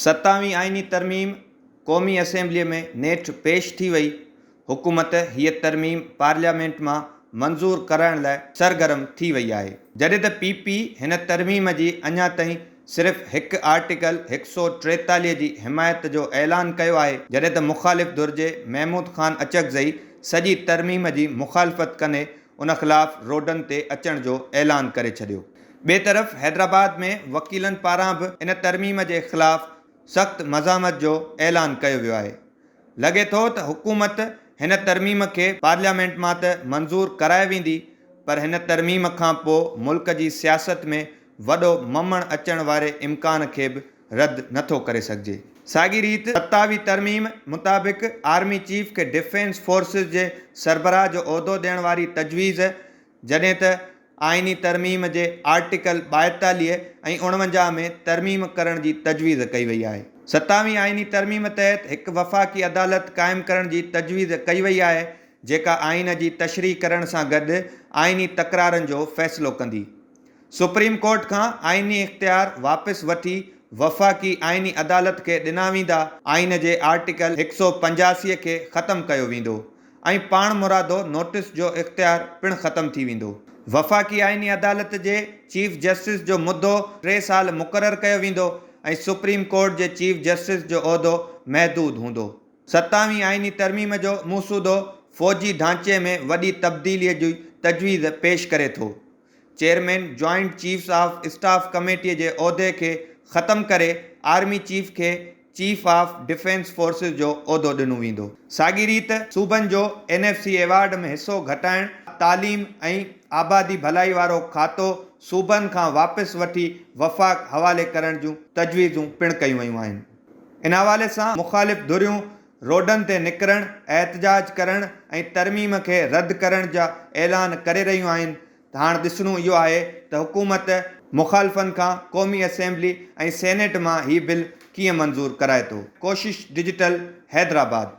ستاويهين آئيني ترميم قومي اسيمبليء ۾ نيٺ پيش ٿي وئي، حڪومت هيء ترميم پارليامينٽ مان منظور ڪرائڻ لاء سرگرم ٿي وئي آهي. جڏهن ته پي پي هن ترميم جي اڃا تائين صرف هڪ آرٽيڪل 143 جي حمايت جو اعلان ڪيو آهي، جڏهن ته مخالف ڌر جي محمود خان اچڪزئي سڄي ترميم جي مخالفت ڪندي ان خلاف روڊن تي اچڻ جو اعلان ڪري ڇڏيو. ٻئي طرف حيدرآباد ۾ وڪيلن پاران به ان ترميم جي خلاف سخت مزاحمت جو اعلان ڪيو ويو آهي. لڳي ٿو ته حڪومت هن ترميم کي پارليامينٽ مان ته منظور ڪرائي ويندي پر هن ترميم کان پوء ملڪ جي سياست ۾ وڏو ممڻ اچڻ واري امڪان کي به رد نه ٿو ڪري سگهجي. ساڳي ريت ستاويهه ترميم مطابق آرمي چيف کي ڊفينس فورسز جي سربراهه جو عهدو ڏيڻ واري تجويز جڏهن ته آئيني ترميم جي آرٽيڪل 42 ۽ 49 ۾ ترميم ڪرڻ جي تجويز ڪئي وئي آهي. ستاويهين آئيني ترميم تحت هڪ وفاقي عدالت قائم ڪرڻ جي تجويز ڪئي وئي آهي، جيڪا آئين جي تشريح ڪرڻ سان گڏ آئيني تڪرارن جو فيصلو ڪندي. سپريم ڪورٽ کان آئيني اختيار واپس وٺي وفاقي آئيني عدالت کي ڏنا ويندا. آئين جي آرٽيڪل 185 کي ختم ڪيو ويندو. ۽ پاڻمرادو نوٽيس جو اختيار پڻ ختم ٿي ويندو. وفاقي آئيني عدالت جي چيف جسٽس جو مدو ٽي سال مقرر ڪيو ويندو ۽ سپريم ڪورٽ جي چيف جسٽس جو عهدو محدود هوندو. ستاويهين آئيني ترميم جو مسودو فوجي ڍانچي ۾ وڏي تبديلي جي تجويز پيش ڪري ٿو. Chairman joint chiefs of staff committee جي عهدي کي ختم ڪري آرمي چيف کي چيف آف ڊفينس فورسز جو عهدو ڏنو ويندو. ساڳي ريت صوبن جو اين ايف سي ايوارڊ ۾ حصو گهٽائڻ، تعليم ۽ آبادي ڀلائي وارو کاتو صوبن کان واپس وٺي وفاق حوالي ڪرڻ جون تجويزون پڻ ڪيون ويون آهن. ان حوالي سان مخالف ڌريون روڊن تي نڪرڻ، احتجاج ڪرڻ ۽ ترميم کي رد ڪرڻ جا اعلان ڪري رهيون آهن ته هاڻ ڏسڻو اهو آهي ته حڪومت مخالفن کان قومي اسيمبلي ۽ سينيٽ مان هي بل ڪيئن منظور ڪرائي ٿو. ڪوشش ڊجيٽل حيدرآباد.